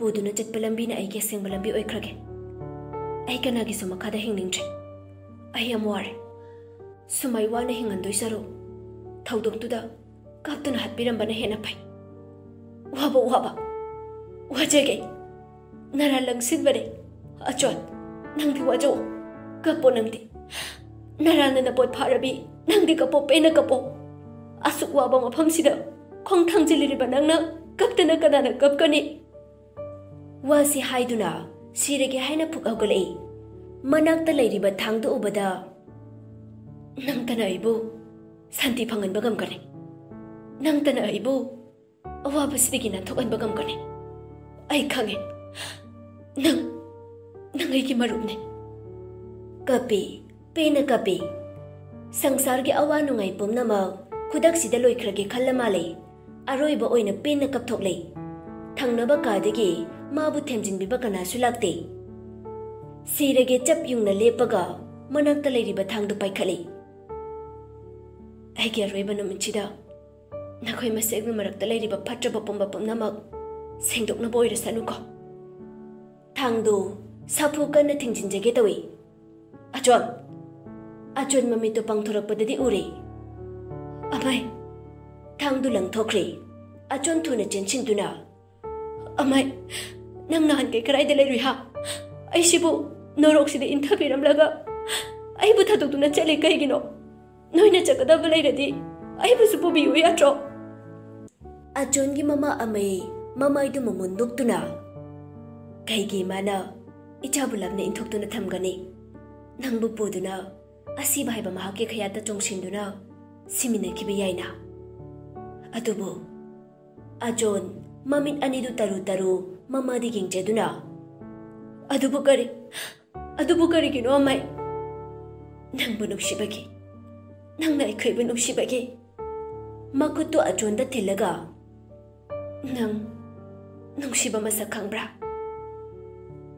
ꯄꯨꯗꯨꯅ ꯆꯠꯄ ꯂꯝꯕꯤꯅ ꯑꯩꯒꯤ ꯑꯁꯦꯡꯕ ꯂꯝꯕꯤ ꯑꯣꯏꯈ꯭ꯔꯒꯦ꯫ ꯑꯩ ꯀꯅꯥꯒꯤꯁꯨ ꯃꯈꯥꯗ ꯍꯤꯡꯅꯤꯡꯗ꯭ꯔꯦ꯫ ꯑꯩ ꯌꯥꯝ ꯋꯥꯔꯦ꯫ ꯁꯨꯃꯥꯏ ꯋꯥꯅ ꯍꯤꯡꯍꯟꯗꯣꯏ ꯁꯔꯨꯛ ꯊꯧꯗꯣꯛꯇꯨꯗ ꯀꯥꯞꯇꯨꯅ ꯍꯥꯠꯄꯤꯔꯝꯕꯅ ꯍꯦꯟꯅ ꯐꯩ꯫ ꯋꯥꯕ ꯋꯥꯕ ꯋꯥꯖꯒꯦ꯫ ꯅꯔꯥ ꯂꯪꯁꯤꯟꯕꯅꯦ꯫ ꯑꯆꯣꯟ, ꯅꯪꯗꯤ ꯋꯥꯖꯧ꯫ ꯀꯞꯄꯣ ꯅꯪꯗꯤ꯫ ꯅꯔꯥꯅ ꯅꯄꯣꯠ ꯐꯥꯔꯕꯤ꯫ ꯅꯪꯗꯤ ꯀꯞꯄꯣ, ꯄꯦꯟꯅ ꯀꯞꯄꯣ꯫ ꯑꯁꯨꯛ ꯋꯥꯕ ꯃꯐꯝꯁꯤꯗ ꯈꯣꯡ ꯊꯥꯡꯖꯤꯜꯂꯤꯔꯤꯕ ꯅꯪꯅ ꯀꯞꯇꯅ ꯀꯅꯥꯅ ꯀꯞꯀꯅꯤ? ꯋꯥꯁꯤ ꯍꯥꯏꯗꯨꯅ ꯁꯤꯔꯒꯦ ꯍꯥꯏꯅ ꯐꯨꯛ ꯍꯧꯒꯠꯂꯛꯏ꯫ ꯃꯅꯥꯛꯇ ꯂꯩꯔꯤꯕ ꯊꯥꯡꯗꯨ ꯎꯕꯗ, "ꯅꯪꯇꯅ ꯑꯩꯕꯨ ꯁꯥꯟꯇꯤ ꯐꯪꯍꯟꯕ ꯉꯝꯒꯅꯤ꯫ ꯅꯪꯇꯅ ꯑꯩꯕꯨ ꯑꯋꯥꯕꯁꯤꯗꯒꯤ ꯅꯥꯟꯊꯣꯛꯍꯟꯕ ꯉꯝꯒꯅꯤ꯫ ꯑꯩ ꯈꯪꯉꯦ꯫ ꯅꯪ, ꯅꯪ ꯑꯩꯒꯤ ꯃꯔꯨꯞꯅꯤ꯫" ꯀꯞꯄꯤ, ꯄꯦꯟꯅ ꯀꯞꯄꯤ꯫ ꯁꯪꯁꯥꯔꯒꯤ ꯑꯋꯥ ꯅꯨꯡꯉꯥꯏ ꯄꯨꯝꯅꯃꯛ ꯈꯨꯗꯛꯁꯤꯗ ꯂꯣꯏꯈ꯭ꯔꯒꯦ ꯈꯜꯂ ꯃꯥꯜꯂꯦ꯫ ꯑꯔꯣꯏꯕ ꯑꯣꯏꯅ ꯄꯦꯟꯅ ꯀꯞꯊꯣꯛꯂꯦ꯫ ꯊꯪꯅꯕ ꯀꯥꯗꯒꯤ ꯃꯥꯕꯨ ꯊꯦꯝꯖꯤꯟꯕꯤꯕ ꯀꯅꯥꯁꯨ ꯂꯥꯛꯇꯦ꯫ ꯁꯤꯔꯒꯦ ꯆꯞ ꯌꯨꯡꯅ ꯂꯦꯞꯄꯒ ꯃꯅꯥꯛꯇ ꯂꯩꯔꯤꯕ ꯊꯥꯡꯗꯨ ꯄꯥꯏꯈꯠꯂꯤ꯫ "ꯑꯩꯒꯤ ꯑꯔꯣꯏꯕ ꯅꯨꯃꯤꯠꯁꯤꯗ ꯅꯈꯣꯏ ꯃꯁꯦꯜꯒꯤ ꯃꯔꯛꯇ ꯂꯩꯔꯤꯕ ꯐꯠꯇ꯭ꯔꯕ ꯄꯨꯝꯕ ꯄꯨꯝꯅꯃꯛ ꯁꯦꯡꯗꯣꯛꯅꯕ ꯑꯣꯏꯔꯁꯅꯨꯀꯣ꯫" ꯊꯥꯡꯗꯨ ꯁꯥꯐꯨ ꯀꯟꯅ ꯊꯤꯡꯖꯤꯟꯖꯒꯦ ꯇꯧꯏ꯫ "ꯑꯆꯣꯟ!" ꯑꯆꯣꯟ ꯃꯃꯤꯠꯇꯨ ꯄꯥꯡꯊꯣꯔꯛꯄꯗꯗꯤ ꯎꯔꯦ꯫ "ꯑꯃꯥꯏ!" ꯊꯥꯡꯗꯨ ꯂꯪꯊꯣꯛꯈ꯭ꯔꯦ꯫ ꯑꯆꯣꯟ ꯊꯨꯅ ꯆꯦꯟꯁꯤꯟꯗꯨꯅ, "ꯑꯃꯥꯏ, ꯅꯪ ꯅꯍꯥꯟꯈꯩ ꯀꯗꯥꯏꯗ ꯂꯩꯔꯨꯏ ꯍꯥ? ꯑꯩꯁꯤꯕꯨ ꯅꯣꯔꯣꯛꯁꯤꯗ ꯏꯟꯊꯕꯤꯔꯝꯂꯒ ꯑꯩꯕꯨ ꯊꯥꯗꯣꯛꯇꯨꯅ ꯆꯠꯂꯤ ꯀꯩꯒꯤꯅꯣ? ꯅꯣꯏꯅ ꯆꯠꯀꯗꯕ ꯂꯩꯔꯗꯤ ꯑꯩꯕꯨꯁꯨ ꯄꯨꯕꯤꯌꯨ ꯌꯥꯗ꯭ꯔꯣ?" ꯑꯆꯣꯟꯒꯤ ꯃꯃꯥ ꯑꯃꯩ ꯃꯃꯥꯏꯗꯨ ꯃꯃꯨꯟ ꯅꯣꯛꯇꯨꯅ, "ꯀꯩꯒꯤ ꯏꯃꯥꯅ ꯏꯆꯥꯕꯨ ꯂꯥꯞꯅ ꯏꯟꯊꯣꯛꯇꯨꯅ ꯊꯝꯒꯅꯤ? ꯅꯪꯕꯨ ꯄꯨꯗꯨꯅ ꯑꯁꯤꯕ ꯍꯥꯏꯕ ꯃꯍꯥꯛꯀꯤ ꯈꯌꯥꯠꯇ ꯆꯣꯡꯁꯤꯟꯗꯨꯅ ꯁꯤꯃꯤꯟꯅꯈꯤꯕ ꯌꯥꯏꯅ꯫" ꯑꯗꯨꯕꯨ ꯑꯆꯣꯟ ꯃꯃꯤꯠ ꯑꯅꯤꯗꯨ ꯇꯔꯨ ꯇꯔꯨ ꯃꯃꯥꯗ ꯌꯦꯡꯖꯗꯨꯅ, "ꯑꯗꯨꯕꯨ ꯀꯔꯤ, ꯑꯗꯨꯕꯨ ꯀꯔꯤꯒꯤꯅꯣ ꯑꯃꯥꯏ?" "ꯅꯪꯕꯨ ꯅꯨꯡꯁꯤꯕꯒꯤ, ꯅꯪꯅ ꯑꯩꯈꯣꯏꯕꯨ ꯅꯨꯡꯁꯤꯕꯒꯤ꯫" ꯃꯈꯨꯠꯇꯨ ꯑꯆꯣꯟꯗ ꯊꯤꯜꯂꯒ, "ꯅꯪ ꯅꯨꯡꯁꯤꯕ ꯃꯁꯛ ꯈꯪꯕ꯭ꯔꯥ?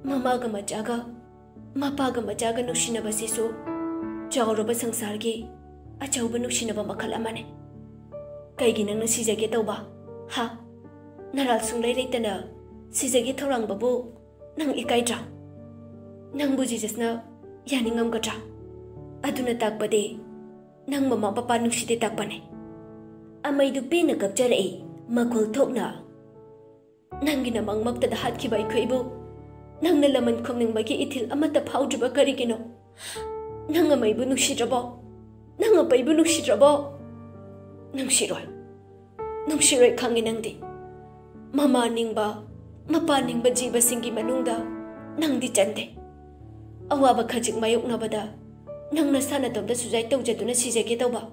ꯃꯃꯥꯒ ꯃꯆꯥꯒ, ꯃꯄꯥꯒ ꯃꯆꯥꯒ ꯅꯨꯡꯁꯤꯅꯕꯁꯤꯁꯨ ꯆꯥꯎꯔꯕ ꯁꯪꯁꯥꯔꯒꯤ ꯑꯆꯧꯕ ꯅꯨꯡꯁꯤꯅꯕ ꯃꯈꯜ ꯑꯃꯅꯤ꯫ ꯀꯩꯒꯤ ꯅꯪꯅ ꯁꯤꯖꯒꯦ ꯇꯧꯕ? ꯍꯥ? ꯅꯔꯥꯜ ꯁꯨꯡꯂꯩ ꯂꯩꯇꯅ ꯁꯤꯖꯒꯤ ꯊꯧꯔꯥꯡꯕꯕꯨ ꯅꯪ ꯏꯀꯥꯏꯗ꯭ꯔꯥ? ꯅꯪꯕꯨ ꯖꯤꯖꯁꯅ ꯌꯥꯅꯤꯡꯉꯝꯒꯗ꯭ꯔꯥ? ꯑꯗꯨꯅ ꯇꯥꯛꯄꯗꯤ ꯅꯪ ꯃꯃꯥ ꯃꯄꯥ ꯅꯨꯡꯁꯤꯗꯦ ꯇꯥꯛꯄꯅꯦ꯫ ꯑꯃꯩꯗꯨ ꯄꯦꯟꯅ ꯀꯞꯆꯔꯛꯏ, ꯃꯈꯣꯜ ꯊꯣꯛꯅ꯫ "ꯅꯪꯒꯤ ꯅꯃꯪꯃꯛꯇꯗ ꯍꯥꯠꯈꯤꯕ ꯑꯩꯈꯣꯏꯕꯨ ꯅꯪꯅ ꯂꯃꯟ ꯈꯨꯝꯅꯤꯡꯕꯒꯤ ꯏꯊꯤꯜ ꯑꯃꯠꯇ ꯐꯥꯎꯗ꯭ꯔꯤꯕ ꯀꯔꯤꯒꯤꯅꯣ? ꯅꯪ ꯑꯃꯩꯕꯨ ꯅꯨꯡꯁꯤꯗ꯭ꯔꯕꯣ? ꯅꯪ ꯑꯄꯩꯕꯨ ꯅꯨꯡꯁꯤꯗ꯭ꯔꯕꯣ?" "ꯅꯨꯡꯁꯤꯔꯣꯏ, ꯅꯨꯡꯁꯤꯔꯣꯏ ꯈꯪꯉꯤ ꯅꯪꯗꯤ꯫ ꯃꯃꯥ ꯅꯤꯡꯕ, ꯃꯄꯥ ꯅꯤꯡꯕ ꯖꯤꯕꯁꯤꯡꯒꯤ ꯃꯅꯨꯡꯗ ꯅꯪꯗꯤ ꯆꯟꯗꯦ꯫ ꯑꯋꯥꯕ ꯈꯖꯤꯛ ꯃꯥꯌꯣꯛꯅꯕꯗ ꯅꯪ ꯅꯁꯥ ꯅꯇꯣꯝꯇ suicide ꯇꯧꯖꯗꯨꯅ ꯁꯤꯖꯒꯦ ꯇꯧꯕ?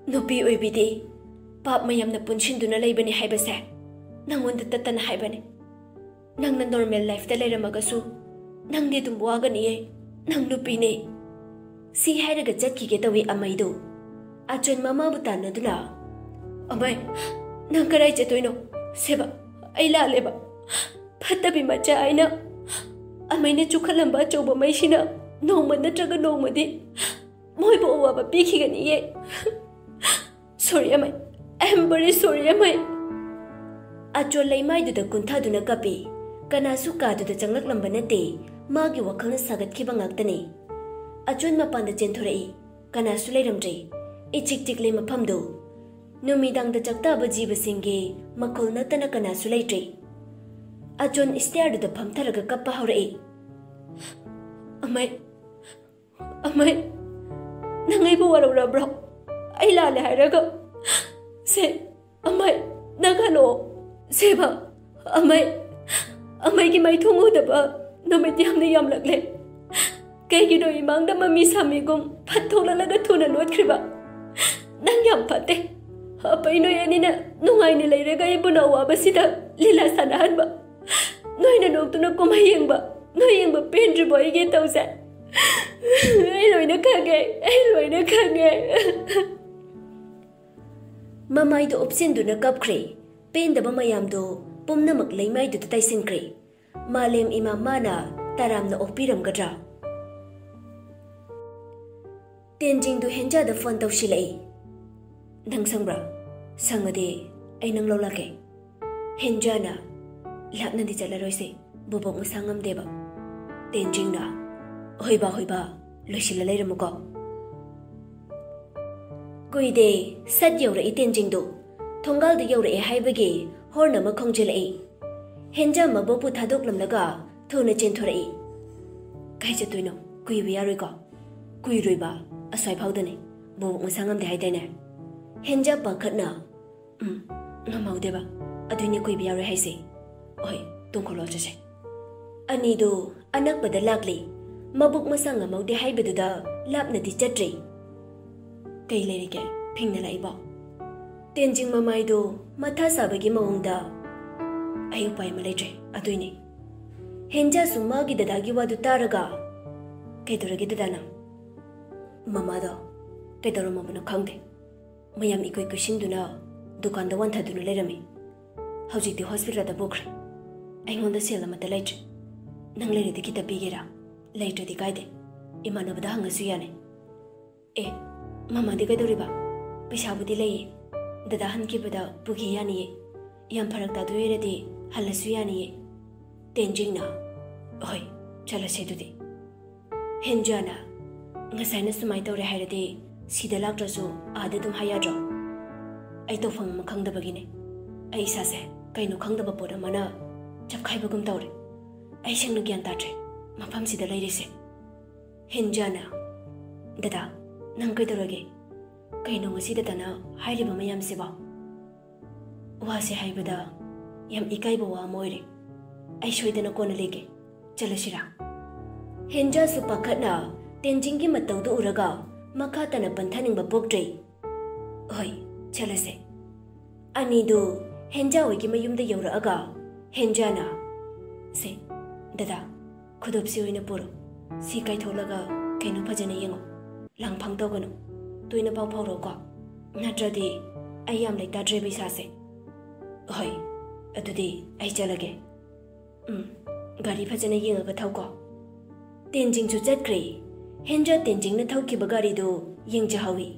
ꯅꯨꯄꯤ ꯑꯣꯏꯕꯤꯗꯤ ꯄꯥꯞ ꯃꯌꯥꯝꯅ ꯄꯨꯟꯁꯤꯟꯗꯨꯅ ꯂꯩꯕꯅꯤ ꯍꯥꯏꯕꯁꯦ ꯅꯪꯉꯣꯟꯗ ꯇꯠꯇꯅ ꯍꯥꯏꯕꯅꯤ꯫ ꯅꯪꯅ normal lifeꯇ ꯂꯩꯔꯝꯃꯒꯁꯨ ꯅꯪꯗꯤ ꯑꯗꯨꯝ ꯋꯥꯒꯅꯤꯌꯦ, ꯅꯪ ꯅꯨꯄꯤꯅꯦ꯫" ꯁꯤ ꯍꯥꯏꯔꯒ ꯆꯠꯈꯤꯒꯦ ꯇꯧꯏ ꯑꯃꯩꯗꯨ꯫ ꯑꯆꯣꯟ ꯃꯃꯥꯕꯨ ꯇꯥꯟꯅꯗꯨꯅ, "ꯑꯃꯩ, ꯅꯪ ꯀꯗꯥꯏ ꯆꯠꯇꯣꯏꯅꯣ? ꯁꯦꯕ, ꯑꯩ ꯂꯥꯜꯂꯦꯕ꯫ ꯐꯠꯇꯕꯤ ꯃꯆꯥ ꯑꯩꯅ꯫ ꯑꯃꯩꯅ ꯆꯨꯈꯠꯂꯝꯕ ꯑꯆꯧꯕ ꯃꯩꯁꯤꯅ ꯅꯣꯡꯃ ꯅꯠꯇ꯭ꯔꯒ ꯅꯣꯡꯃꯗꯤ ꯃꯣꯏꯕꯨ ꯑꯋꯥꯕ ꯄꯤꯈꯤꯒꯅꯤꯌꯦ꯫ Sorry ꯑꯃꯩ, I am very sorry ꯑꯃꯩ꯫" ꯑꯆꯣꯟ ꯂꯩꯃꯥꯏꯗꯨꯗ ꯀꯨꯟꯊꯗꯨꯅ ꯀꯞꯄꯤ꯫ ꯀꯅꯥꯁꯨ ꯀꯥꯗꯨꯗ ꯆꯪꯂꯛꯂꯝꯕ ꯅꯠꯇꯦ꯫ ꯃꯥꯒꯤ ꯋꯥꯈꯜꯅ ꯁꯥꯒꯠꯈꯤꯕ ꯉꯥꯛꯇꯅꯤ꯫ ꯑꯆꯣꯟ ꯃꯄꯥꯟꯗ ꯆꯦꯟꯊꯣꯔꯛꯏ꯫ ꯀꯅꯥꯁꯨ ꯂꯩꯔꯝꯗ꯭ꯔꯦ꯫ ꯏꯆꯤꯛ ꯆꯤꯛꯂꯦ ꯃꯐꯝꯗꯨ꯫ ꯅꯨꯃꯤꯗꯥꯡꯗ ꯆꯥꯛꯇꯥꯕ ꯖꯤꯕꯁꯤꯡꯒꯤ ꯃꯈꯣꯜ ꯅꯠꯇꯅ ꯀꯅꯥꯁꯨ ꯂꯩꯇ꯭ꯔꯦ꯫ ꯑꯆꯣꯟ stairꯗꯨꯗ ꯐꯝꯊꯔꯒ ꯀꯞꯄ ꯍꯧꯔꯛꯏ꯫ "ꯑꯃꯩ, ꯑꯃꯩ, ꯅꯪ ꯑꯩꯕꯨ ꯋꯥꯔꯧꯔꯕ꯭ꯔꯣ? ꯑꯩ ꯂꯥꯜꯂꯦ ꯍꯥꯏꯔꯒ? ꯁꯦ, ꯑꯃꯩ, ꯅꯪ ꯍꯜꯂꯛꯑꯣ꯫ ꯁꯦꯕ, ꯑꯃꯩ, ꯑꯃꯩꯒꯤ ꯃꯥꯏꯊꯣꯡ ꯎꯗꯕ ꯅꯨꯃꯤꯠ ꯌꯥꯝꯅ ꯌꯥꯝꯂꯛꯂꯦ꯫ ꯀꯩꯒꯤꯅꯣ ꯏꯃꯥꯡꯗ ꯃꯃꯤ ꯁꯥꯃꯤꯒꯨꯝ ꯐꯠ ꯊꯣꯛꯂꯛꯂꯒ ꯊꯨꯅ ꯂꯣꯠꯈ꯭ꯔꯤꯕ? ꯅꯪ ꯌꯥꯝ ꯐꯠꯇꯦ꯫ ꯑꯄꯩ ꯅꯣꯏ ꯑꯅꯤꯅ ꯅꯨꯡꯉꯥꯏꯅ ꯂꯩꯔꯒ ꯑꯩꯕꯨ ꯑꯋꯥꯕꯁꯤꯗ ꯂꯤꯂꯥ ꯁꯥꯟꯅꯍꯟꯕ꯫ ꯅꯣꯏꯅ ꯅꯣꯛꯇꯨꯅ ꯀꯨꯝꯍꯩ ꯌꯦꯡꯕ, ꯅꯣꯏ ꯌꯦꯡꯕ ꯄꯦꯟꯗ꯭ꯔꯤꯕꯣ ꯑꯩꯒꯤ ꯇꯧꯁꯦ? ꯑꯩ ꯂꯣꯏꯅ ꯈꯪꯉꯦ, ꯑꯩ ꯂꯣꯏꯅ ꯈꯪꯉꯦ꯫" ꯃꯃꯥꯏꯗꯨ ꯎꯞꯁꯤꯟꯗꯨꯅ ꯀꯞꯈ꯭ꯔꯦ꯫ ꯄꯦꯟꯗꯕ ꯃꯌꯥꯝꯗꯨ ꯄꯨꯝꯅꯃꯛ ꯂꯩꯃꯥꯏꯗꯨꯗ ꯇꯩꯁꯤꯟꯈ꯭ꯔꯦ꯫ ꯃꯥꯂꯦꯝ ꯏꯃꯥ ꯃꯥꯅ ꯇꯔꯥꯝꯅ ꯑꯣꯛꯄꯤꯔꯝꯒꯗ꯭ꯔꯥ? ꯇꯦꯟꯖꯤꯡꯗꯨ ꯍꯦꯟꯖꯥꯗ phone ꯇꯧꯁꯤꯜꯂꯛꯏ꯫ "ꯅꯪ ꯁꯪꯕ꯭ꯔꯥ? ꯁꯪꯉꯗꯤ ꯑꯩ ꯅꯪ ꯂꯧ ꯂꯥꯛꯀꯦ꯫" ꯍꯦꯟꯖꯥꯅ, ꯂꯥꯞꯅꯗꯤ ꯆꯠꯂꯔꯣꯏꯁꯦ, ꯕꯣꯕꯣꯛ ꯃꯁꯥ ꯉꯝꯗꯦꯕ꯫ ꯇꯦꯟꯖꯤꯡꯅ, "ꯍꯣꯏꯕ, ꯍꯣꯏꯕ, ꯂꯣꯏꯁꯤꯜꯂ ꯂꯩꯔꯝꯃꯨꯀꯣ"꯫ ꯀꯨꯏꯗꯦ, ꯁꯠ ꯌꯧꯔꯛꯏ ꯇꯦꯟꯖꯤꯡꯗꯨ꯫ ꯊꯣꯡꯒꯥꯜꯗꯨ ꯌꯧꯔꯛꯑꯦ ꯍꯥꯏꯕꯒꯤ ꯍꯣꯔꯟ ꯑꯃ ꯈꯣꯡꯖꯤꯜꯂꯛꯏ꯫ ꯍꯦꯟꯖꯥ ꯃꯕꯣꯛꯄꯨ ꯊꯥꯗꯣꯛꯂꯝꯂꯒ ꯊꯨꯅ ꯆꯦꯟꯊꯣꯔꯛꯏ꯫ "ꯀꯥꯏ ꯆꯠꯇꯣꯏꯅꯣ? ꯀꯨꯏꯕ ꯌꯥꯔꯣꯏꯀꯣ?" "ꯀꯨꯏꯔꯣꯏꯕ, ꯑꯁ꯭ꯋꯥꯏ ꯐꯥꯎꯗꯅꯦ꯫ ꯕꯣꯕꯣꯛ ꯃꯁꯥ ꯉꯝꯗꯦ ꯍꯥꯏꯗꯥꯏꯅꯦ?" ꯍꯦꯟꯖꯥ ꯄꯥꯈꯠꯅ, "ꯎꯝ, ꯉꯝꯍꯧꯗꯦꯕ꯫ ꯑꯗꯨꯏꯅꯦ ꯀꯨꯏꯕ ꯌꯥꯔꯣꯏ ꯍꯥꯏꯁꯦ꯫ ꯍꯣꯏ, ꯇꯨꯡꯈꯣꯂꯣ ꯆꯠꯁꯦ"꯫ ꯑꯅꯤꯗꯨ ꯑꯅꯛꯄꯗ ꯂꯥꯛꯂꯤ꯫ ꯃꯕꯨꯛ ꯃꯁꯥ ꯉꯝꯍꯧꯗꯦ ꯍꯥꯏꯕꯗꯨꯗ ꯂꯥꯞꯅꯗꯤ ꯆꯠꯇ꯭ꯔꯤ꯫ "ꯀꯩ ꯂꯩꯔꯤꯒꯦ? ꯐꯤꯡꯅ ꯂꯥꯛꯏꯕꯣ?" ꯇꯦꯟꯖꯤꯡ ꯃꯃꯥꯏꯗꯨ ꯃꯊꯥ ꯁꯥꯕꯒꯤ ꯃꯑꯣꯡꯗ, "ꯑꯩ ꯎꯄꯥꯏ ꯑꯃ ꯂꯩꯇ꯭ꯔꯦ, ꯑꯗꯨꯏꯅꯦ"꯫ ꯍꯦꯟꯖꯥꯁꯨ ꯃꯥꯒꯤ ꯗꯗꯥꯒꯤ ꯋꯥꯗꯨ ꯇꯥꯔꯒ, "ꯀꯩꯗꯧꯔꯒꯦ ꯗꯗꯥ ꯅꯪ?" "ꯃꯃꯥꯗꯣ ꯀꯩꯗꯧꯔꯝꯃꯕꯅꯣ ꯈꯪꯗꯦ꯫ ꯃꯌꯥꯝ ꯏꯀꯨꯏ ꯀꯨꯏꯁꯤꯟꯗꯨꯅ ꯗꯨꯀꯥꯟꯗ ꯋꯥꯟꯊꯗꯨꯅ ꯂꯩꯔꯝꯃꯤ꯫ ꯍꯧꯖꯤꯛꯇꯤ ꯍꯣꯁꯄꯤꯇꯥꯜꯗ ꯄꯨꯈ꯭ꯔꯦ꯫ ꯑꯩꯉꯣꯟꯗ ꯁꯦꯜ ꯑꯃꯠꯇ ꯂꯩꯇ꯭ꯔꯦ꯫ ꯅꯪ ꯂꯩꯔꯗꯤ ꯈꯤꯇ ꯄꯤꯒꯦꯔꯥ? ꯂꯩꯇ꯭ꯔꯗꯤ ꯀꯥꯏꯗꯦ, ꯏꯃꯥꯟꯅꯕꯗ ꯍꯪꯉꯁꯨ ꯌꯥꯅꯤ"꯫ "ꯑꯦ, ꯃꯃꯥꯗꯤ ꯀꯩꯗꯧꯔꯤꯕ? ꯄꯩꯁꯥꯕꯨꯗꯤ ꯂꯩꯌꯦ꯫ ꯗꯗꯥ ꯍꯟꯈꯤꯕꯗ ꯄꯨꯈꯤ ꯌꯥꯅꯤꯌꯦ꯫ ꯌꯥꯝ ꯐꯔꯛ ꯇꯥꯗꯣꯏ ꯑꯣꯏꯔꯗꯤ ꯍꯜꯂꯁꯨ ꯌꯥꯅꯤꯌꯦ"꯫ ꯇꯦꯟꯖꯤꯡꯅ, "ꯍꯣꯏ, ꯆꯠꯂꯁꯦ ꯑꯗꯨꯗꯤ"꯫ ꯍꯦꯟꯖꯥꯅ, "ꯉꯁꯥꯏꯅ ꯁꯨꯃꯥꯏꯅ ꯇꯧꯔꯦ ꯍꯥꯏꯔꯗꯤ ꯁꯤꯗ ꯂꯥꯛꯇ꯭ꯔꯁꯨ ꯑꯥꯗ ꯑꯗꯨꯝ ꯍꯥꯏ ꯌꯥꯗ꯭ꯔꯣ? ꯑꯩ ꯇꯧꯐꯝ ꯑꯃ ꯈꯪꯗꯕꯒꯤꯅꯦ꯫ ꯑꯩ ꯏꯁꯥꯁꯦ ꯀꯩꯅꯣ ꯈꯪꯗꯕ ꯄꯣꯠ ꯑꯃꯅ ꯆꯞꯈꯥꯏꯕꯒꯨꯝ ꯇꯧꯔꯦ꯫ ꯑꯩ ꯁꯦꯡꯅ ꯒ꯭ꯌꯥꯟ ꯇꯥꯗ꯭ꯔꯦ ꯃꯐꯝꯁꯤꯗ ꯂꯩꯔꯤꯁꯦ"꯫ ꯍꯦꯟꯖꯥꯅ, "ꯗꯗꯥ, ꯅꯪ ꯀꯩꯗꯧꯔꯒꯦ? ꯀꯩꯅꯣ ꯉꯁꯤ ꯗꯗꯥꯅ ꯍꯥꯏꯔꯤꯕ ꯃꯌꯥꯝꯁꯤꯕꯣ? ꯋꯥꯁꯦ ꯍꯥꯏꯕꯗ ꯌꯥꯝ ꯏꯀꯥꯏꯕ ꯋꯥ ꯑꯃ ꯑꯣꯏꯔꯦ꯫ ꯑꯩ ꯁꯣꯏꯗꯅ ꯀꯣꯟꯅ ꯂꯤꯒꯦ꯫ ꯆꯠꯂꯁꯤꯔꯥ?" ꯍꯦꯟꯖꯥꯁꯨ ꯄꯥꯈꯠꯅ ꯇꯦꯟꯖꯤꯡꯒꯤ ꯃꯇꯧꯗꯨ ꯎꯔꯒ ꯃꯈꯥ ꯇꯥꯅ ꯄꯟꯊꯅꯤꯡꯕ ꯄꯣꯛꯇ꯭ꯔꯦ꯫ "ꯍꯣꯏ, ꯆꯠꯂꯁꯦ"꯫ ꯑꯅꯤꯗꯨ ꯍꯦꯟꯖꯥ ꯍꯣꯏꯒꯤ ꯃꯌꯨꯝꯗ ꯌꯧꯔꯛꯑꯒ ꯍꯦꯟꯖꯥꯅ, "ꯁꯦ, ꯗꯗꯥ, ꯈꯨꯗꯣꯞꯁꯤ ꯑꯣꯏꯅ ꯄꯨꯔꯣ꯫ ꯁꯤ ꯀꯥꯏꯊꯣꯛꯂꯒ ꯀꯩꯅꯣ ꯐꯖꯅ ꯌꯦꯡꯉꯣ꯫ ꯂꯥꯡꯐꯥꯡ ꯇꯧꯒꯅꯨ꯫ ꯇꯣꯏꯅ ꯄꯥꯎ ꯐꯥꯎꯔꯛꯎꯀꯣ꯫ ꯅꯠꯇ꯭ꯔꯗꯤ ꯑꯩ ꯌꯥꯝ ꯂꯩꯇꯥꯗ꯭ꯔꯦꯕ ꯏꯁꯥꯁꯦ꯫ ꯍꯣꯏ, ꯑꯗꯨꯗꯤ ꯑꯩ ꯆꯠꯂꯒꯦ꯫ ꯎꯝ, ꯒꯥꯔꯤ ꯐꯖꯅ ꯌꯦꯡꯉꯒ ꯊꯧꯀꯣ"꯫ ꯇꯦꯟꯖꯤꯡꯁꯨ ꯆꯠꯈ꯭ꯔꯦ꯫ ꯍꯦꯟꯖꯥ ꯇꯦꯟꯖꯤꯡꯅ ꯊꯧꯈꯤꯕ ꯒꯥꯔꯤꯗꯨ ꯌꯦꯡꯖꯍꯧꯏ꯫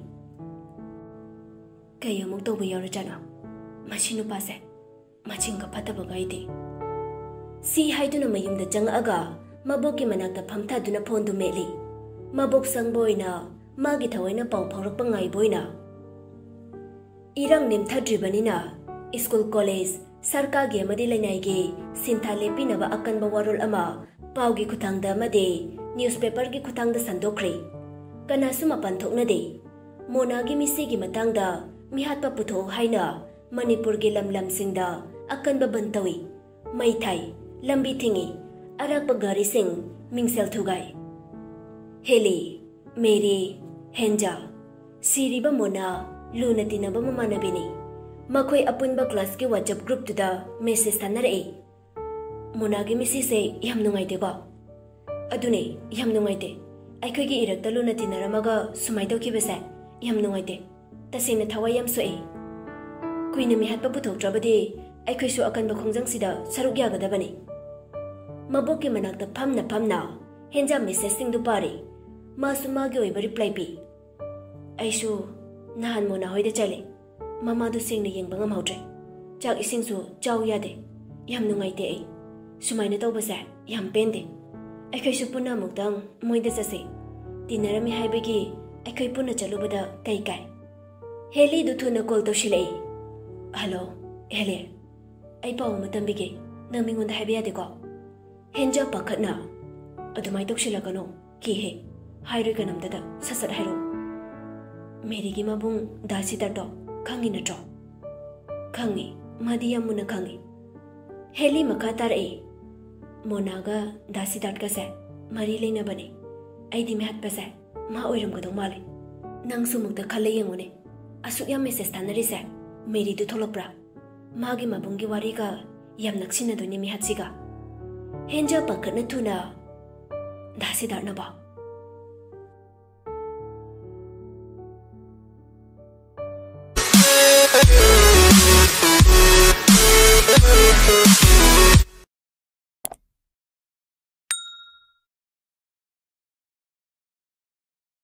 "ꯀꯩ ꯑꯃꯨꯛ ꯇꯧꯕ ꯌꯥꯎꯔꯖꯥꯠꯅꯣ ꯃꯁꯤ ꯅꯨꯄꯥꯁꯦ? ꯃꯆꯤꯡꯒ ꯐꯠꯇꯕꯒ ꯑꯩꯗꯤ"꯫ ꯁꯤ ꯍꯥꯏꯗꯨꯅ ꯃꯌꯨꯝꯗ ꯆꯪꯉꯛꯑꯒ ꯃꯕꯣꯛꯀꯤ ꯃꯅꯥꯛꯇ ꯐꯝꯊꯗꯨꯅ ꯐꯣꯟꯗꯨ ꯃꯦꯠꯂꯤ꯫ ꯃꯕꯣꯛ ꯁꯪꯕ ꯑꯣꯏꯅ ꯃꯥꯒꯤ ꯊꯑꯣꯏꯅ ꯄꯥꯎ ꯐꯥꯎꯔꯛꯄ ꯉꯥꯏꯕ ꯑꯣꯏꯅ꯫ ꯏꯔꯥꯡ ꯅꯦꯝꯊꯗ꯭ꯔꯤꯕꯅꯤꯅ ꯁ꯭ꯀꯨꯜ, ꯀꯣꯂꯦꯖ, ꯁꯔꯀꯥꯔꯒꯤ ꯑꯃꯗꯤ ꯂꯩꯅꯥꯏꯒꯤ ꯁꯤꯟꯊꯥ ꯂꯦꯞꯄꯤꯅꯕ ꯑꯀꯟꯕ ꯋꯥꯔꯣꯜ ꯑꯃ ꯄꯥꯎꯒꯤ ꯈꯨꯠꯊꯥꯡꯗ ꯑꯃꯗꯤ ꯅ꯭ꯌꯨꯁꯄꯦꯄꯔꯒꯤ ꯈꯨꯠꯊꯥꯡꯗ ꯁꯟꯗꯣꯛꯈ꯭ꯔꯦ꯫ ꯀꯅꯥꯁꯨ ꯃꯄꯥꯟ ꯊꯣꯛꯅꯗꯦ꯫ ꯃꯣꯅꯥꯒꯤ ꯃꯤꯁꯤꯒꯤ ꯃꯇꯥꯡꯗ ꯃꯤꯍꯥꯠꯄ ꯄꯨꯊꯣꯛꯎ ꯍꯥꯏꯅ ꯃꯅꯤꯄꯨꯔꯒꯤ ꯂꯝ ꯂꯝꯁꯤꯡꯗ ꯑꯀꯟꯕ ꯕꯟ ꯇꯧꯏ꯫ ꯃꯩ ꯊꯥꯏ, ꯂꯝꯕꯤ ꯊꯤꯡꯏ, ꯑꯔꯥꯛꯄ ꯒꯥꯔꯤꯁꯤꯡ ꯃꯤꯡꯁꯦꯜ ꯊꯨꯒꯥꯏ꯫ ꯍꯦꯂꯤ, ꯃꯦꯔꯤ, ꯍꯦꯟꯖꯥ, ꯁꯤꯔꯤꯕ ꯃꯣꯅꯥ ꯂꯨꯅ ꯇꯤꯟꯅꯕ ꯃꯃꯥꯟꯅꯕꯤꯅꯤ꯫ ꯃꯈꯣꯏ ꯑꯄꯨꯟꯕ ꯀ꯭ꯂꯥꯁꯀꯤ WhatsApp ꯒ꯭ꯔꯨꯞꯇꯨꯗ ꯃꯦꯁꯦꯖ ꯊꯥꯅꯔꯛꯏ꯫ "ꯃꯣꯅꯥꯒꯤ ꯃꯤꯁꯤꯁꯦ ꯌꯥꯝ ꯅꯨꯡꯉꯥꯏꯇꯦꯀꯣ?" "ꯑꯗꯨꯅꯦ, ꯌꯥꯝ ꯅꯨꯡꯉꯥꯏꯇꯦ꯫ ꯑꯩꯈꯣꯏꯒꯤ ꯏꯔꯛꯇ ꯂꯨꯅ ꯇꯤꯟꯅꯔꯝꯃꯒ ꯁꯨꯃꯥꯏ ꯇꯧꯈꯤꯕꯁꯦ ꯌꯥꯝ ꯅꯨꯡꯉꯥꯏꯇꯦ꯫ ꯇꯁꯦꯡꯅ ꯊꯋꯥꯏ ꯌꯥꯝ ꯁꯣꯛꯏ꯫ ꯀꯨꯏꯅ ꯃꯤꯍꯥꯠꯄ ꯄꯨꯊꯣꯛꯇ꯭ꯔꯕꯗꯤ ꯑꯩꯈꯣꯏꯁꯨ ꯑꯀꯟꯕ ꯈꯣꯡꯖꯪꯁꯤꯗ ꯁꯔꯨꯛ ꯌꯥꯒꯗꯕꯅꯤ꯫" ꯃꯕꯣꯛꯀꯤ ꯃꯅꯥꯛꯇ ꯐꯝꯅ ꯐꯝꯅ ꯍꯦꯟꯖꯥ ꯃꯦꯁꯦꯖꯁꯤꯡꯗꯨ ꯄꯥꯔꯤ꯫ ꯃꯥꯁꯨ ꯃꯥꯒꯤ ꯑꯣꯏꯕ ꯔꯤꯄ꯭ꯂꯥꯏ ꯄꯤ꯫ "ꯑꯩꯁꯨ ꯅꯍꯥꯟ ꯃꯣꯅꯥ ꯍꯣꯏꯗ ꯆꯠꯂꯦ꯫ ꯃꯃꯥꯗꯨ ꯁꯦꯡꯅ ꯌꯦꯡꯕ ꯉꯝꯍꯧꯗ꯭ꯔꯦ꯫ ꯆꯥꯛ ꯏꯁꯤꯡꯁꯨ ꯆꯥꯎ ꯌꯥꯗꯦ꯫ ꯌꯥꯝ ꯅꯨꯡꯉꯥꯏꯇꯦ ꯑꯩ꯫ ꯁꯨꯃꯥꯏꯅ ꯇꯧꯕꯁꯦ ꯌꯥꯝ ꯄꯦꯟꯗꯦ꯫ ꯑꯩꯈꯣꯏꯁꯨ ꯄꯨꯟꯅ ꯑꯃꯨꯛꯇꯪ ꯃꯣꯏꯗ ꯆꯠꯁꯦ꯫ ꯇꯤꯟꯅꯔꯝꯃꯤ ꯍꯥꯏꯕꯒꯤ ꯑꯩꯈꯣꯏ ꯄꯨꯟꯅ ꯆꯠꯂꯨꯕꯗ ꯀꯩ ꯀꯥꯏ?" ꯍꯦꯂꯤꯗꯨ ꯊꯨꯅ ꯀꯣꯜ ꯇꯧꯁꯤꯜꯂꯛꯏ꯫ "Hello, heli. ꯑꯩ ꯄꯥꯎ ꯑꯃ ꯇꯝꯕꯤꯒꯦ꯫ ꯅꯪ ꯃꯤꯉꯣꯟꯗ ꯍꯥꯏꯕ ꯌꯥꯗꯦꯀꯣ?" ꯍꯦꯟꯖꯥ ꯄꯥꯈꯠꯅ, "ꯑꯗꯨꯃꯥꯏ ꯇꯧꯁꯤꯜꯂꯛꯀꯅꯣ, ꯀꯤꯍꯦ꯫ ꯍꯥꯏꯔꯣꯏ ꯀꯅꯥꯝꯇꯗ, ꯁꯠ ꯁꯠ ꯍꯥꯏꯔꯛꯑꯣ꯫ ꯃꯦꯔꯤꯒꯤ ꯃꯕꯨꯡ ꯗꯥ ꯁꯤꯗꯥꯔꯗꯣ ꯈꯪꯉꯤ ꯅꯠꯇ꯭ꯔꯣ?" "ꯈꯪꯉꯤ, ꯃꯥꯗꯤ ꯌꯥꯝ ꯃꯨꯟꯅ ꯈꯪꯉꯤ꯫" ꯍꯦꯂꯤ ꯃꯈꯥ ꯇꯥꯔꯛꯏ꯫ "ꯃꯣꯅꯥꯒ ꯗꯥ ꯁꯤꯗꯥꯔꯠꯀꯁꯦ ꯃꯔꯤ ꯂꯩꯅꯕꯅꯦ꯫ ꯑꯩꯗꯤ ꯃꯤꯍꯠꯄꯁꯦ ꯃꯥ ꯑꯣꯏꯔꯝꯒꯗꯧ ꯃꯥꯜꯂꯦ꯫ ꯅꯪꯁꯨ ꯑꯃꯨꯛꯇ ꯈꯜꯂ ꯌꯦꯡꯉꯨꯅꯦ꯫ ꯑꯁꯨꯛ ꯌꯥꯝ ꯃꯦꯁꯦꯖ ꯊꯥꯅꯔꯤꯁꯦ ꯃꯦꯔꯤꯗꯨ ꯊꯣꯛꯂꯛꯄ꯭ꯔꯥ? ꯃꯥꯒꯤ ꯃꯕꯨꯡꯒꯤ ꯋꯥꯔꯤꯒ ꯌꯥꯝ ꯅꯛꯁꯤꯟꯅꯗꯣꯏꯅꯦ ꯃꯤꯍꯠꯁꯤꯒ꯫" ꯍꯦꯟꯖꯥ ꯄꯥꯈꯠꯅ ꯊꯨꯅ, "ꯗꯥ ꯁꯤꯗꯥꯔꯠꯅꯕꯣ?"